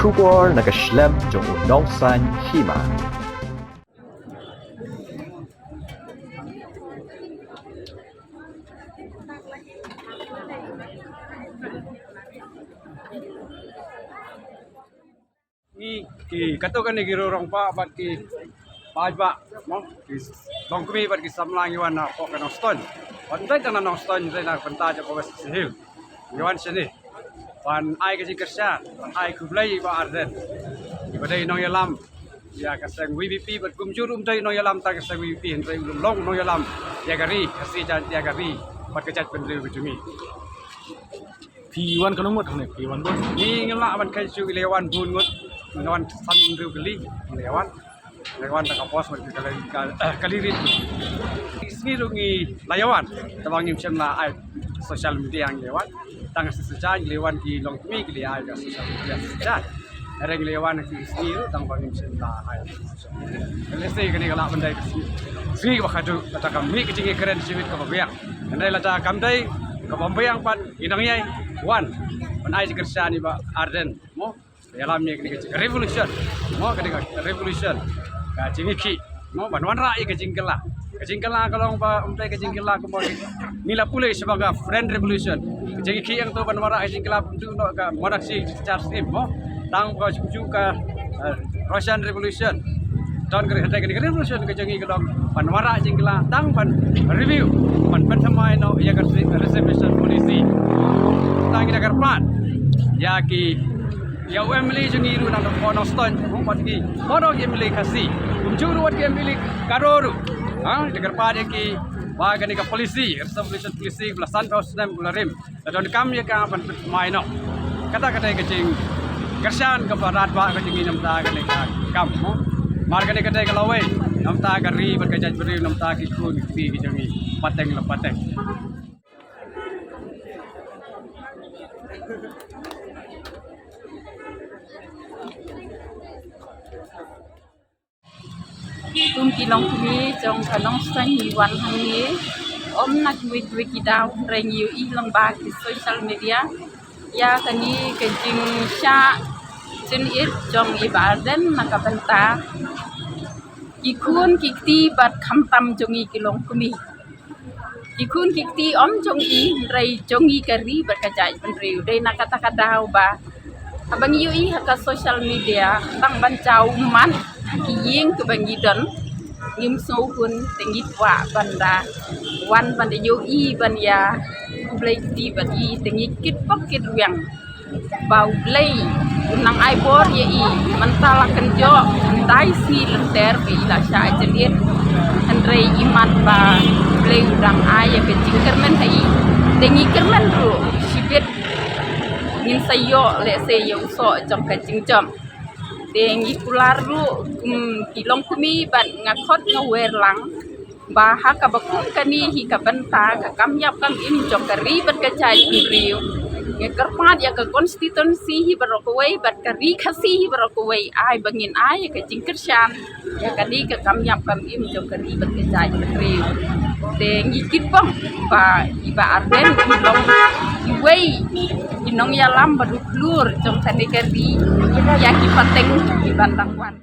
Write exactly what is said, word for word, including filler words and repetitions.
Khubor na ka shlem jong u nongsan hima. Ngi ki katto katne ki rangbah bad ki paidbah, mo, ki longkmie bad ki samla ngi wan na poh ka Nongstoiñ. Wan dei tang na Nongstoiñ, dei na bynta jong ka West Khasi Hills. Ngi wan shane ban ai ka jingkyrshan, ban ai khublei ïa i Bah Ardent, iba dei nongïalam ïa ka seng V P P bad kumjuh ruh um dei nongïalam tang ka seng V P P, hynrei u long nongïalam ïa ka ri, ka seng jait, ïa ka ri bad ka jaitbynriew ka jong ngi. Phi wan katno ngut hangne? Phi wan bun? Ngi ngim lah ban kheiñ shuh, ngi la wan bun ngut. Ngi wan san hynriew tylli ngi la wan. Ngi la wan da ka bos bad ka, ka, ka lari. Ki sngi ruh ngi la ïa wan, tangba ngim shym la ai social media, ngi la wan tang ka shisha. Ngi la wan, ki longkmie ki la ai ka social media shisha. Hynrei ngi la wan ki sngi ruh tangba ngim shym la ai. Lehse kane ka lah ban dei ka sngi, sngi kaba khadduh, lada kam mih ka jingïakren shibit kaba biang. Hynrei lada kam dei, kaba biang pat, ngi dang ïai wan ban ai jingkyrshan ïa i Bah Ardent, mo. Ïalam ïa kane ka jing revolution, mo, kane ka revolution, ka jingïakhih, mo, ban wanrah ïa ka jingkylla. Ka jingkylla ka long ba ym dei ka jingkylla kumba ngi la pule shaphang ka French Revolution. Ka jingïakhih hangto ban wanrah ka jingkylla, ym dei noh ka monarchy dictatorship, mo. Tang ba shu ka, eh, Russian Revolution. Don ka, ka revolution ka jong ngi ka long ban wanrah jingkylla, tang ban review, ban pynthymmai noh ïa ka reservation policy. Tang ngi da kyrpad ïa ki, ïa u M L A jong ngi ruh na poh Nongstoiñ, bad ki baroh ki M L A Khasi, kumjuh ruh wat ki M L A Garo ruh. Ha, da kyrpad ïa ki ba kane ka policy, reservation policy, ba la sanphew snem ba la rim, la donkam ïa ka ban pynthymmai noh. Kata ka dei ka jingkyrshan kaba radbah ka jong ngi namar kane ka kam, mo. Namar kane ka dei ka lawei namar ka ri bad ka jaitbynriew, namar ki khun ki kti ki jong ngi pateng la pateng. Kum ki longkmie jong ka Nongstoiñ ngi wan hangne ym na kiwei kiwei ki daw, hynrei ngi ïohi lyngba ki social media ïa kane ka jingshah jingit jong i Bah Ardent na ka bynta ki khun ki kti bad khamtam jong ngi ki longkmie. Ki khun ki kti ym jong i, hynrei jong ngi ka ri bad ka jaitbynriew. Dei na kata ka daw ba haba ngi ïohi ha ka social media, tang ban jaw ummat ha ki ïing kiba ngi don, ngim sngew hun, te ngi kwah ban da wan ban da ïohi, ban ïa khublei kti bad i, te ngi kit pok kit rwiang ba U Blei un nang ai bor ïa i. Mynta la kynjoh khyndai sngi lynter ba i la shah jingit, hynrei imat ba U Blei u dang ai ïa ka jingkyrmen ha i. Te ngi kyrmen ruh shibit, ngin sa ïoh lehse ïa u soh jong ka jingjop. Te ngi kular ruh kum ki longkmie bad nga khot nga wer lang ba ha kaba kum kane hi ka bynta ka kam ïap kam im jong ka ri bad ka jaitbynriew, ngi kyrpad ïa ka constituency hi baroh kawei bad ka ri Khasi hi baroh kawei, ai ba ngin ai ïa ka jingkyrshan ïa kane ka kam ïap kam im jong ka ri bad ka jaitbynriew. Te ngi kit pok ba i Bah Ardent u long iwei i nongïalam ba dukhlur jong kane ka ri ïa ki pateng kiban dang wan.